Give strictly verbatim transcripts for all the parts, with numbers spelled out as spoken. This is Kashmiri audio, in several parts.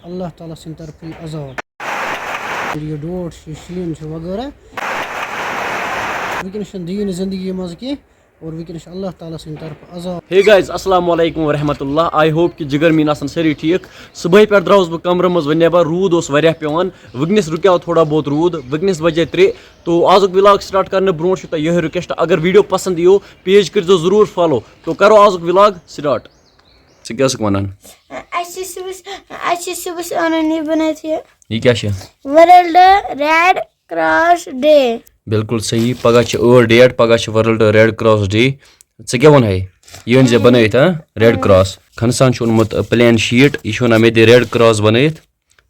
اللہ تعالیٰ سٕنٛدِ طرفہٕ یہِ عذاب۔ یہِ ڈوٹھ چھُ، شیٖن چھُ وغٲرہ۔ وٕنکیٚنَس چھُنہٕ دیٖن زندگی منٛز کینٛہہ اور وٕنکیٚنَس چھُ اللہ تعالیٰ سٕنٛدِ طرفہٕ عذاب۔ Hey guys، السلام علیکم ورحمۃ اللہ۔ I hope کہ جگر میٖن آسن سٲری ٹھیٖک۔ صُبحٲے پٮ۪ٹھ درٛاوُس بہٕ کمرٕ منٛز، وۄنۍ نٮ۪بر روٗد اوس واریاہ پٮ۪وان۔ وٕنکیٚنَس رُکیو تھوڑا بہت روٗد، وٕنکیٚنَس بجے ترٛےٚ۔ تو آزُک vlog start کرنہٕ برونٛٹھ چھُ تۄہہِ یِہوٚے request، اگر video پسنٛد یِیو، page کٔرۍزیو ضروٗر follow۔ تو کرو آزُک vlog start۔ ژٕ کیٛاہ ٲسٕکھ وَنان؟ اَسہِ چھِ صُبحَس، اَسہِ چھِ صُبحَس اَنُن یہِ بَنٲیِتھ یہِ یہِ کیٛاہ چھِ؟ World Red Cross Day۔ بِلکُل صحیح، پَگاہ چھِ ٲٹھ date، پَگاہ چھِ World Red Cross Day۔ ژٕ کیٛاہ ووٚنہَے؟ یہِ أنۍ زِ بَنٲیِتھ، ہا؟ Red Cross۔ خنسان چھُ اوٚنمُت plain sheet، یہِ چھُ وَنان مےٚ دِ red cross بَنٲیِتھ۔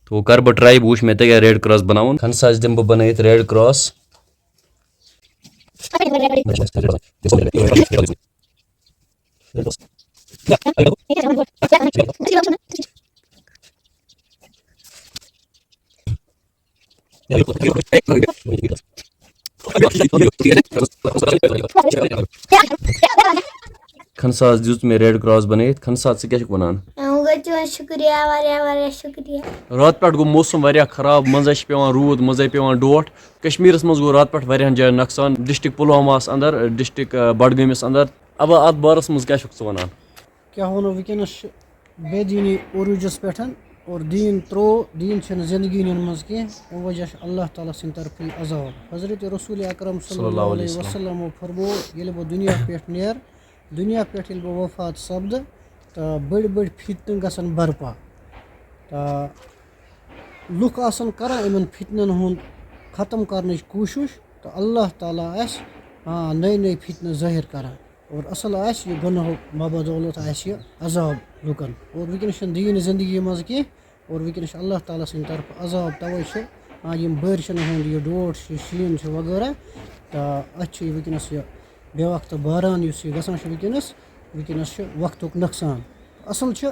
تو کَرٕ بہٕ try، بہٕ وٕچھٕ مےٚ تَگیٛاہ red cross بَناوُن۔ خنساس دِمہٕ بہٕ بَنٲیِتھ red cross۔ خنساس دیُت مےٚ red cross بَنٲیِتھ۔ خنسا، ژٕ کیٛاہ چھُکھ وَنان؟ اَہَن، گوٚو چون شُکریہ، واریاہ، واریاہ شُکریہ۔ راتہٕ پٮ۪ٹھ گوٚو موسم واریاہ خراب، منٛزَے چھِ پٮ۪وان روٗد، منٛزَے پٮ۪وان ڈوٹھ۔ کشمیٖرَس منٛز گوٚو راتہٕ پٮ۪ٹھ واریاہَن جایَن نۄقصان، district پُلواماہَس اندر، district، آ، بڈگٲمِس اندر۔ اَبا، اَتھ بارَس منٛز کیٛاہ چھُکھ ژٕ وَنان؟ کیٛاہ وَنو، وٕنکیٚنَس چھِ بے دیٖنی عروٗجَس پٮ۪ٹھ اور دیٖن ترٛوو، دیٖن چھِنہٕ زندگی نِنہٕ منٛز کینٛہہ، اَمہِ وجہ چھُ اللہ تعالیٰ سٕنٛدِ طرفہٕ یہِ عذاب۔ حضرت رسول اکرم صلی اللہ علیہ وسلم فرموو، ییٚلہِ بہٕ دُنیا پٮ۪ٹھ نیرٕ، دُنیا پٮ۪ٹھ ییٚلہِ بہٕ وفات سپدٕ، تہٕ بٔڑۍ بٔڑۍ فتنہٕ گژھن برپا۔ تہٕ لُکھ آسن کران یِمن فتنن ہُنٛد ختم کرنٕچ کوٗشش، تہٕ اللہ تعالیٰ آسہِ، آ، نٔے نٔے فتنہٕ ظٲہِر کران۔ اور اصل آسہِ یہِ گۄناہو بابدولت آسہِ یہِ عذاب لُکن۔ اور وٕنکیٚنس چھُنہٕ دیٖن زندگی منٛز کینٛہہ، اور وٕنکیٚنس چھُ اللہ تعالیٰ سٕنٛدِ طرفہٕ عذاب، توے چھُ، آ، یِم بٲرشن ہُنٛد یہِ ڈوٹھ چھُ، شیٖن چھُ وغٲرہ، تہٕ اَتھ چھُ وٕنکیٚنس یہِ بے وقتہٕ باران یُس یہِ گژھان چھُ وٕنکیٚنس، وٕنکیٚنس چھُ وقتُک نۄقصان۔ اصل چھُ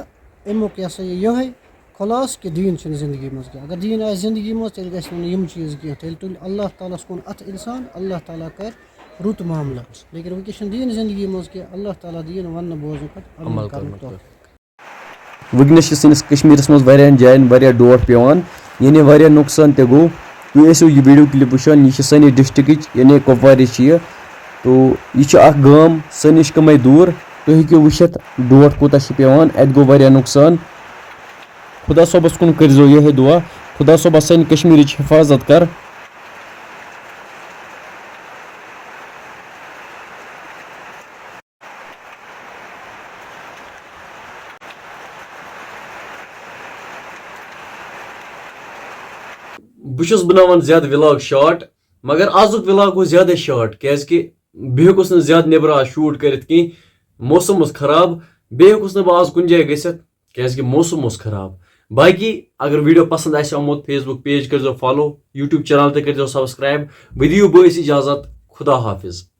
اَمیُک یہِ ہسا یہِ یِہوٚے خلاصہٕ کہِ دیٖن چھُنہٕ زندگی منٛز کینٛہہ۔ اگر دیٖن آسہِ زندگی منٛز، تیٚلہِ گژھِ نہٕ یِم چیٖز کینٛہہ، تیٚلہِ تُلہِ اللہ تعالیٰ ہَس کُن اَتھٕ اِنسان، اللہ تعالیٰ کرِ رُت معاملہٕ۔ لیکن وٕنکیٚس چھُنہٕ دیٖن زندگی منٛز کینٛہہ، اللہ تعالیٰ دِیِن وَننہٕ بوزنہٕ پٮ۪ٹھ عمل عمل کرنُک کرنُک توفیٖق۔ وٕنکیٚنَس چھِ سٲنِس کشمیٖرَس منٛز واریاہَن جایَن واریاہ ڈوٹھ پٮ۪وان، یعنی واریاہ نۄقصان تہِ گوٚو۔ تُہۍ ٲسِو یہِ video clip وٕچھان، یہِ چھِ سٲنِس districtٕچ، یعنی کۄپوارِچ چھِ یہِ۔ تو یہِ چھُ اَکھ گام سٲنِس کَمٕے دوٗر۔ تُہۍ ہیٚکِو وٕچھِتھ ڈوٹھ کوٗتاہ چھِ پٮ۪وان، اَتہِ گوٚو واریاہ نۄقصان۔ خۄدا صٲبَس کُن کٔرۍزیو یِہوٚے دُعا، خۄدا صٲبَس سانہِ کشمیٖرٕچ حِفاظت کَر۔ بہٕ چھُس بناوان زیادٕ vlog short، مگر آزُک vlog گوٚو زیادَے short، کیازِ کہِ بہٕ ہیوٚکُس نہٕ زیادٕ نیٚبرٕ آز shoot کٔرِتھ کینٛہہ، موسم اوس خراب، بیٚیہِ ہیوٚکُس نہٕ بہٕ آز کُنہِ جایہِ گٔژھِتھ، کیازِ کہِ موسم اوس خراب۔ باقی اگر video پسند آسہِ آمُت، Facebook page کٔرۍزیو follow، YouTube channel تہِ کٔرۍزیو subscribe۔ بہٕ دِیِو بٲیِس اجازت، خدا حافظ۔